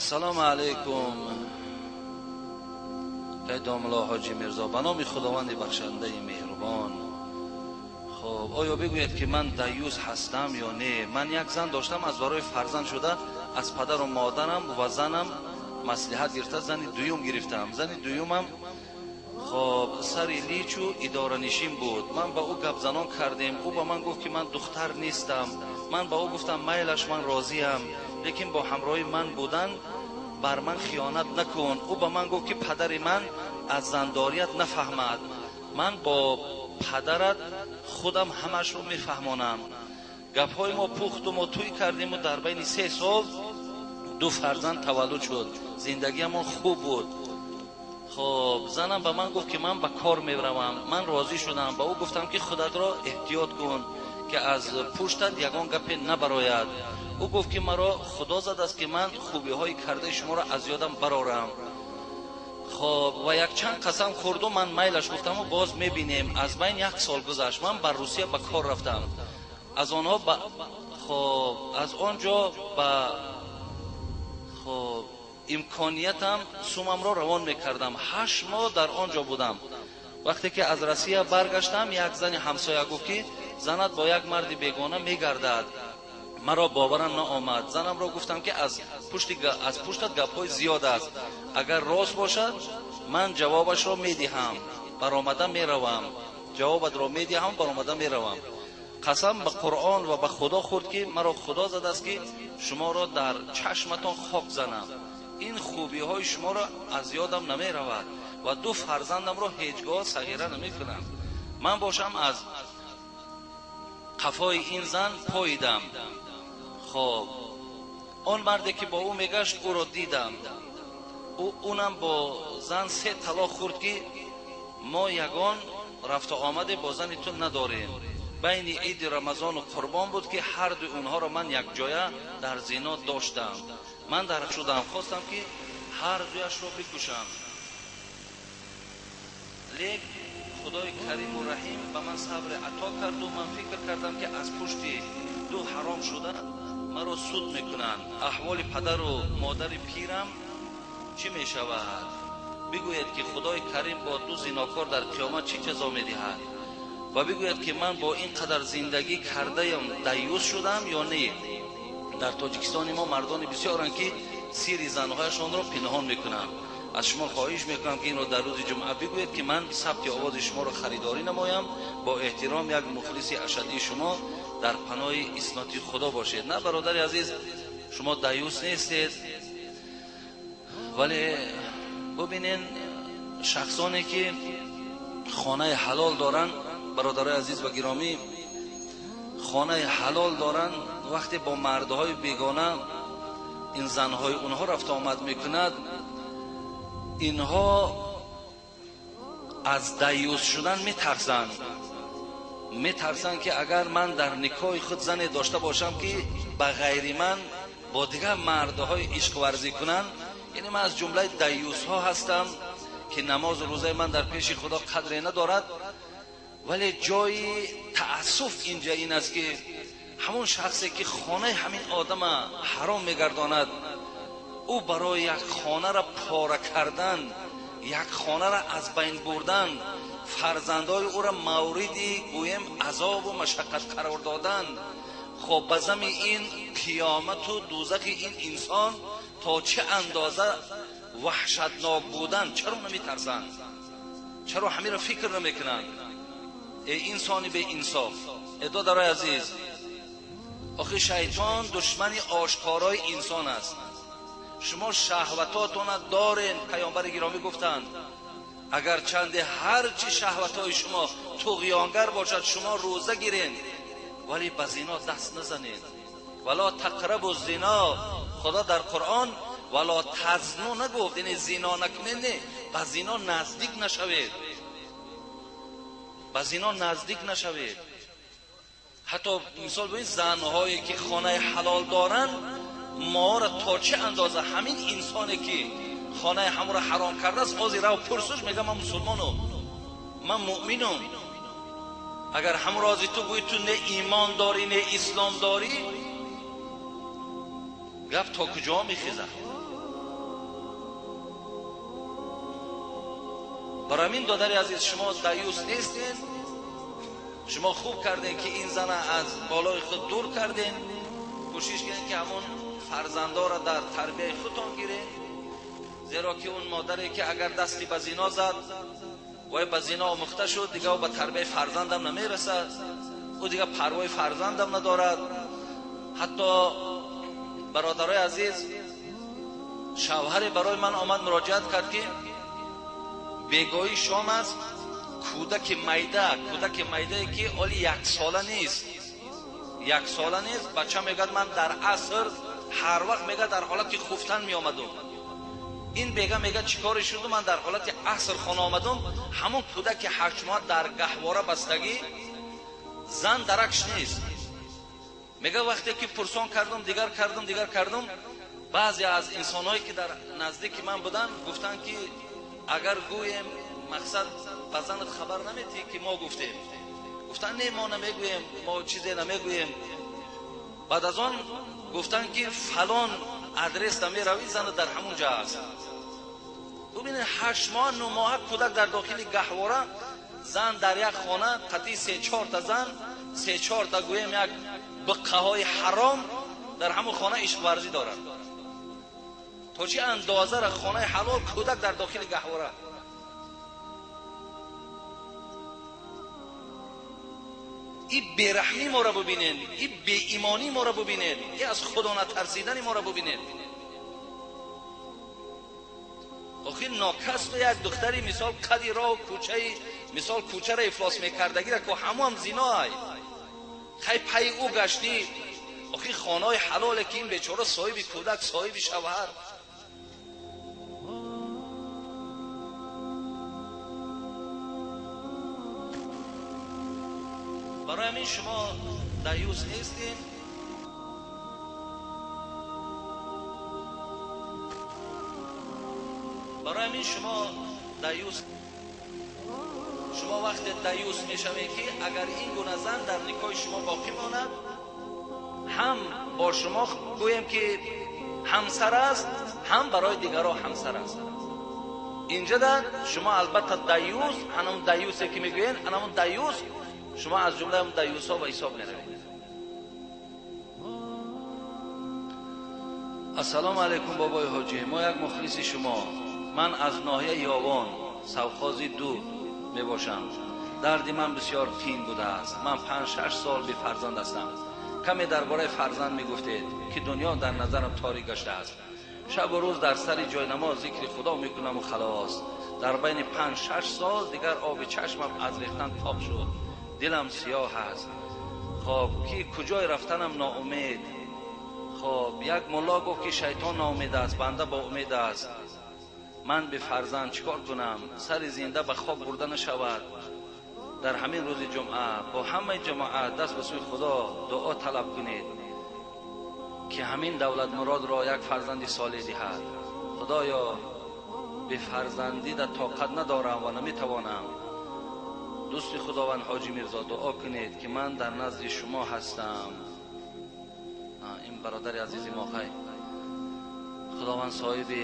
Ассалому алайкум, домла Ҳоҷӣ Мирзо. Ба номи Худованди бахшандаи меҳрубон. Хуб, оё бигӯед, ки ман даюс ҳастам ё не? Ман як зан доштам, аз барои фарзанд шуда аз падару модарам ва занам маслиҳат гирифта, зани дуюм гирифтам. Зани дуюмам хоб сари личу идоранишин буд. Ман ба ӯ гапзанон кардем. Ӯ ба ман гуфт, ки ман духтар нестам. Ман ба ӯ гуфтам, майлаш, ман розиям, лекин бо ҳамроҳи ман будан бар ман хиёнат накун. Ӯ ба ман гуфт, ки падари ман аз зандорият нафаҳмад, ман бо падарат худам ҳамашро мефаҳмонам. Гапҳои мо пухту мо тӯй кардему дар байни 3 сол ду фарзанд таваллуд шуд. Зиндагиамон хуб буд. Хоб, занам ба ман гуфт, ки ман ба кор меравам. Ман розӣ шудам. Ба ӯ гуфтам, ки худатро эҳтиёт кун, ки аз пуштат ягон гапе набарояд. Ӯ гуфт, ки маро Худо задааст, ки ман хубиҳои кардаи шуморо аз ёдам барорам. Хоб, ва якчанд қасам хӯрду ман майлаш гуфтаму боз мебинем. Аз байн як сол гузашт. Ман ба Русия ба кор рафтам. Аз онҳо ба хоб, аз он ҷо ба хоб имкониятам сумамро равон мекардам. 8 моҳ дар он ҷо будам. Вақте ки аз Россия баргаштам, як зани ҳамсоя гуфт, ки занат бо як марди бегона мегардад. Маро боварам наомад. Занамро гуфтам, ки аз пуштат гапҳои зиёд аст. Агар рост бошад, ман ҷавобашро медиҳам, баромада меравам. Ҷавобатро медиҳам, баромада меравам. Қасам ба Қуръон ва ба Худо хӯрд, ки маро Худо задааст, ки шуморо дар чашматон хок занам. Ин хубиҳои шуморо аз ёдам намеравад ва ду фарзандамро ҳеҷ гоҳ сағира намекунам. Ман бошам, аз қафои ин зан поидам. Хоб, он марде, ки бо ӯ мегашт, ӯро дидам. Унам бо зан се талоқ хӯрд, ки мо ягон рафту омаде бо зани ту надорем. Байни иди Рамазону Қурбон буд, ки ҳардуи онҳоро ман якҷоя дар зино доштам. Ман дар шудам, хостам, ки ҳардуяшро бикушам, лек Худои Кариму Раҳим ба ман сабре ато карду ман фикр кардам, ки аз пушти ду ҳаром шуда маро суд мекунанд. Аҳволи падару модари пирам чӣ мешавад? Бигӯед, ки Худои Карим бо ду зинокор дар қиёмат чӣ ҷазо медиҳад? Ва бигӯяд, ки ман бо ин қадар зиндагӣ кардаям даюс шудам ё не? Дар Тоҷикистони мо мардони бисёранд, ки сири занҳояшонро пинҳон мекунанд. Аз шумо хоҳиш мекунам, ки инро дар рӯзи ҷумъа бигӯед, ки ман сабти овози шуморо харидорӣ намоям. Бо эҳтиром, як мухлиси ашаддии шумо. Дар паноҳи исноти Худо бошед. На, бародари азиз, шумо даюс нестед, вале бубинен, шахсоне, ки хонаи ҳалол доранд, бародарои азиз ва гиромӣ, хонаи ҳалол доранд, вақте бо мардҳои бегона ин занҳои онҳо рафту омад мекунад, инҳо аз даюс шудан метарсанд. Метарсанд, ки агар ман дар никоҳи худ зане дошта бошам, ки ба ғайри ман бо дигар мардҳои ишқварзӣ кунанд, яъне ман аз ҷумлаи даюсҳо ҳастам, ки намозу рӯзаи ман дар пеши Худо қадре надорад. Вале ҷои таассуф инҷа ин аст, ки ҳамон шахсе, ки хонаи ҳамин одама ҳаром мегардонад, ӯ барои як хонаро пора кардан, як хонаро аз байн бурдан, фарзандои ӯро мавриди гӯем азобу машаққат қарор додан, хоб, ба зами ин қиёмату дӯзахи ин инсон то чӣ андоза ваҳшатнок будан, чаро наметарсанд? Чаро ҳаминро фикр намекунанд? Э инсони беинсоф, э додарои азиз, охи шайтон душмани ошкорои инсон аст. Шумо шаҳватотона дорен. Паёмбари гиромӣ гуфтанд: агар чанде ҳарчи шаҳватҳои шумо туғёнгар бошад, шумо рӯза гирен, вале ба зино даст назанед. ولا تقربوا الزنا. Худо дар Қуръон ولا تزنوا нагуфт, яъне зино накунед. Не, ба зино наздик нашавед, ба зино наздик нашавед. Ҳатто мисол бибинед, занҳое, ки хонаи ҳалол доранд, моро то чӣ андоза ҳамин инсоне, ки хонаи ҳамонро ҳаром кардааст, ози рав пурсуш, мега: ман мусулмонум, ман муъминум. Агар ҳамон рози ту гӯӣ, ту не имон дорӣ, не ислом дорӣ, гап то куҷо мехезад? Барои ҳамин додари азиз, шумо даюс нестед. Шумо хуб кардед ки ин зана аз болои худ дур кардед. Кӯшиш кунед ки ҳамон фарзандоро дар тарбияи худтон гиред, зеро ки он модаре ки агар дасти ба зино зад, вай ба зино омӯхта шуд, дигар ӯ ба тарбияи фарзандам намерасад, ӯ дигар парвои фарзандам надорад. Ҳатто бародарои азиз, шавҳаре барои ман омад муроҷиат кард ки бегоҳӣ шом аст, кӯдаки майда, кӯдаки майдае ки оли яксола нест, яксола нест, бача мегӯяд ман дар аср ҳар вақт мегӯяд дар ҳолати хуфтан меомадум. Ин бега мегӯяд чӣ коре шуду, ман дар ҳолати аср хона омадум, ҳамон кӯдаки ҳаштмоҳа дар гаҳвора бастагӣ, зан даракш нест. Мегӯяд вақте ки пурсон кардум, дигар кардум, дигар кардум, баъзе аз инсонҳое ки дар наздики ман буданд гуфтанд ки агар гӯем мақсад ба занат хабар наметиҳӣ ки мо гуфтем. Гуфтанд не, мо намегӯем, мо чизе намегӯем. Баъд аз он гуфтанд ки фалон адрес намеравӣ, занат дар ҳамон ҷо аст. Бубинед, 8 моҳ 9 моҳа кӯдак дар дохили гаҳвора, зан дар як хона, қатъи се-чорта зан, се-чорта гӯем як биққаҳои ҳаром дар ҳамон хона ишқварзӣ дорад. То чӣ андозара хонаи ҳалол кӯдак дар дохили гаҳвора. И бераҳмӣ моро бубинед, и беимонӣ моро бубинед, и аз худо натарсидани моро бубинед. Охир нокасту як духтари мисол қади роҳу кӯчаи мисол кӯчаро ифлос мекардагира ку ҳамон зиноай. Хай пайи ӯ гаштӣ. Охир хонаҳои ҳалоле ки ин бечора соҳиби кӯдак, соҳиби шавҳар. Барои ҳамин шумо даюс нестед. Барои ҳамин шумо даюс, шумо вақте даюс мешавед ки агар ин гуна зан дар никоҳи шумо боқӣ монад, ҳам бо шумо гӯем ки ҳамсар аст, ҳам барои дигарон ҳамсар аст. Инҷа да шумо албатта даюс, ҳанам даюсе ки мегӯед, ҳанам даюс, шумо аз ҷумлаи он даюсҳо ба ҳисоб меравед. Ассалому алайкум бобои ҳоҷӣ, мо як мухлиси шумо. Ман аз ноҳияи Ёвон, совхози 2 мебошам. Дарди ман бисёр қин будааст. Ман 5-6 сол бефарзанд ҳастам. Каме дар бораи фарзанд мегуфтед ки дунё дар назарам торик гаштааст. Шабу рӯз дар сари ҷойнамоз зикри худо мекунаму халос. Дар байни 5-6 сол дигар оби чашмам аз рехтан тоб шуд. Дилам сиёҳ аст. Хоб ки куҷой рафтанам ноумед. Хоб як мулло гуфт ки шайтон ноумед аст, банда бо умед аст. Ман бе фарзанд чикор кунам? Сари зинда ба хоб бурда нашавад. Дар ҳамин рӯзи ҷумъа бо ҳамаи ҷамоат даст ба сӯи худо дуо талаб кунед ки ҳамин давлатмуродро як фарзанди солеҳ диҳад. Худоё, бефарзандӣ дар тоқат надорам ва наметавонам. Дӯсти худованд ҳоҷи Мирзо, дуо кунед ки ман дар назди шумо ҳастам. Ин бародари азизи мо, хай худованд соҳиби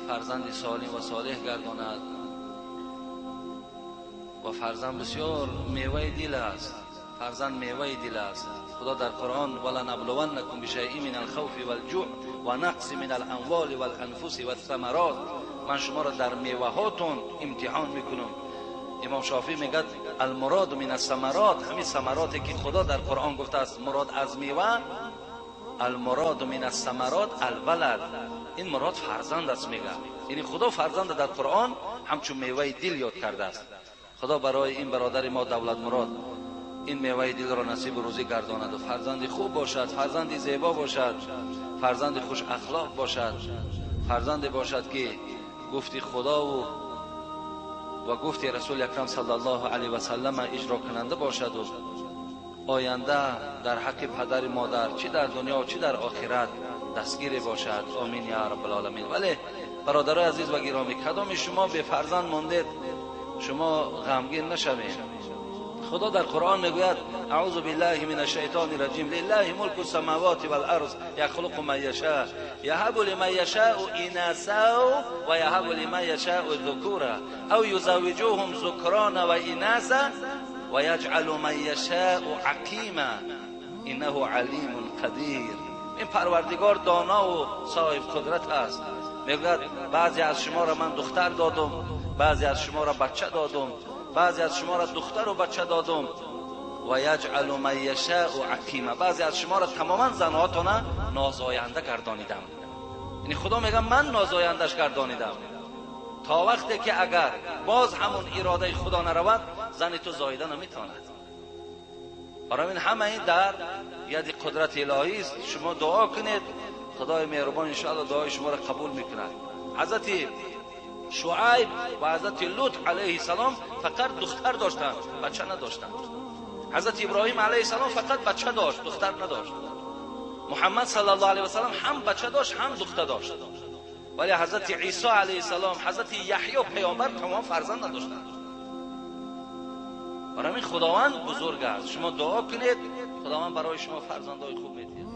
фарзанди солим ва солеҳ гардонад. Ва фарзанд бисёр меваи дил аст. Фарзанд меваи дил аст. Худо дар Қуръон валанаблуваннакум бишайъин минал хавфи валҷӯъ ва нақси минал амволи валанфуси вассамарот. Ман шуморо дар меваҳотон имтиҳон мекунам. Имом Шофеъ мегӯяд алмуроду минас самарот, ҳамин самароте ки Худо дар Қуръон гуфтааст мурод аз мева, алмуроду минас самарот алвалад, ин мурод фарзанд аст мегӯяд. Яъне Худо фарзанд дар Қуръон ҳамчун меваи дил ёд кардааст. Худо барои ин бародари мо Давлатмурод ин меваи дилро насибу рӯзӣ гардонад ва фарзанди хуб бошад, фарзанди зебо бошад, фарзанди хушахлоқ бошад, фарзанде бошад ки гуфти Худову ва гуфти Расули Акрам саллаллоҳу алайҳи васаллам иҷро кунанда бошад ва оянда дар ҳаққи падари модар чӣ дар дунё чӣ дар охират дастгире бошад. Омин я раббалоламин. Вале бародарои азиз ва гиромӣ, кадоми шумо бефарзанд мондед, шумо ғамгин нашавед. Худо дар Қуръон мегӯяд: аъузу биллаҳи мина шайтони раҷим, лиллаҳи мулку самавати вал арз яхлуқу ман яша яҳабу лиман яшау инасау ва яҳабу лиман яшау зукура ав юзаввиҷуҳум зукрана ва инаса ва яҷъалу ман яшау ақима иннаҳу алимун қадир. Ин Парвардигор донову соҳибқудрат аст. Мегӯяд: баъзе аз шуморо ман духтар додум, баъзе аз шуморо бача додум, баъзе аз шуморо духтару бача додум. Ва яҷъалу ман яшау ақима, баъзе аз шуморо тамоман занҳотона нозоянда гардонидам. Яъне Худо мегӯяд: ман нозояндаш гардонидам. То вақте ки агар боз ҳамон иродаи Худо наравад, зани ту зоида наметавонад. Барои ин ҳама ин дар яди қудрати илоҳист. Шумо дуо кунед, Худои меҳрубон иншоалло дуои шуморо қабул мекунад. Ҳазрати Шуайб ва ҳазрати Лут алайҳиссалом фақат духтар доштанд, бача надоштанд. Ҳазрати Иброҳим алайҳиссалом фақат бача дошт, духтар надошт. Муҳаммад саллаллоҳу алайҳи васаллам ҳам бача дошт, ҳам духтар дошт. Вале ҳазрати Исо алайҳиссалом, ҳазрати Яҳё паёмбар тамом фарзанд надоштанд. Барои ҳамин Худованд бузург аст. Шумо дуо кунед, Худованд барои шумо фарзандҳои хуб медиҳад.